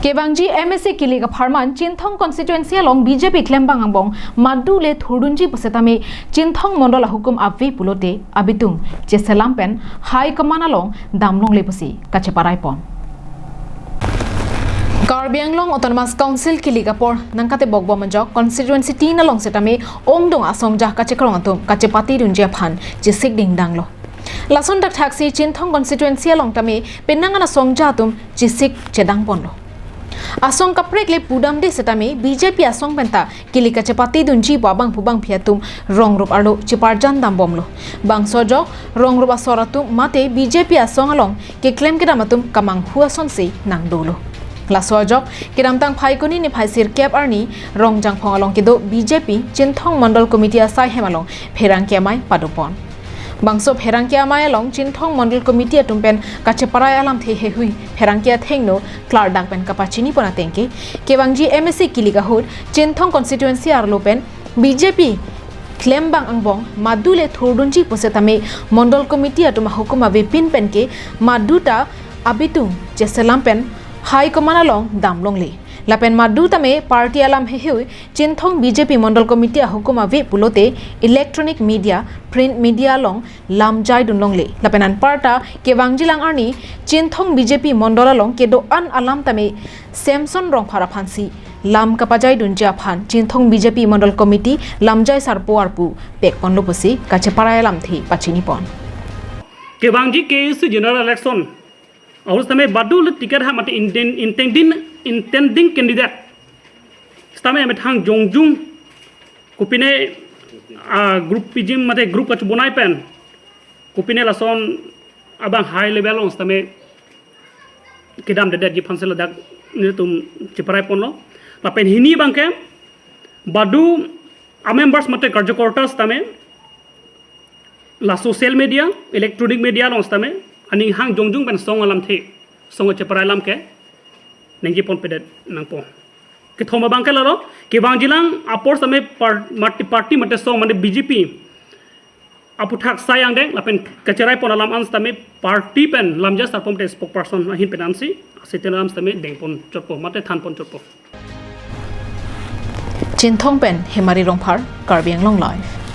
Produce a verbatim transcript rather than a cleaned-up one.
Kevangji M A C kilik apharman Chinthong constituency along B J P klembang angbong madu le thurdunji pusitame Chinthong mondol ahukum ave pulote abitung cheselam pen High Command along damlongle pusi kacheparai pon. Karbi Anglong Autonomous Council kilik apor nangkatebok bom ajok constituency tin along setame ongdung asongja kachekrong atum kachepatedunji aphan chesik dingdanglo. Lason dakthaksi Chinthong constituency along tame penang an asongja atum chesik chedang ponlo. Asong kaprek le pudamde setame B J P asong penta kilik kachepatedunji pu abangphu bangphi atum rong rup arlo cheparjan dambomlo. Bangso ajok rong rup asor atum mate B J P asong along keklem kedam atum kamanghu asonsi nangdolo. Laso ajok kedamtang Phaikuni niphai sirkep arni Rongjangphong along kedo B J P Chinthong Mondol Committee asai hem along pherangke amei padopon. Bangso pherangke amei along Chinthong Mondol Committee atum pen kacheparai alamthe heihui pherangke athengno klardak pen kapachini pon atengke, kevangji M A C kilik ahut Chinthong constituency arlo pen B J P klembang angbong madu le thurdunji pusitame Mondol Committee atum ahukum avepin penke madu ta abitung cheselam pen High Command along damlongle. Lapen madu tame party alam heihui Chinthong B J P Mondol Committee ahukum ave pulote electronic media, print media along lamjai dunlongle. Lapen anparta kevangjilang arni Chinthong B J P Mondol along kedo-an alam tame Samson Rongphar aphansi lam kapajaidunji aphan Chinthong B J P Mondol Committee lamjai sarpo arpu pekponlo pusi kacheparai alamthe pachini pon. Kevangji K A C General Election ahut setame badu le ticket ha mate intend-, intending, intending candidate setame amethang jongjung kopine, ah, group pijim mate group kachebonai pen kopine lason abang high level along setame kedamdedetji aphansi ladak nelitum cheparai ponlo. Lapen hini abangke badu amembers mate karjokorta setame la social media, electronic media along setame aning hang jongjung pen song alamthe, song cheparai alam ke ningje ponpedet nangpo. Kethom abangke lalo, kevangjilang apor setame par-, mate party mate song mate B J P aputhak sai angdeng lapen kacherai pon alam an setame party pen lamjai sarpo mate spokesperson ahin pen ansi aseten alam setame dengpon chotpo mate thanpon chotpo. Chinthong pen Hemari Rongphar, Karbi Anglong Live.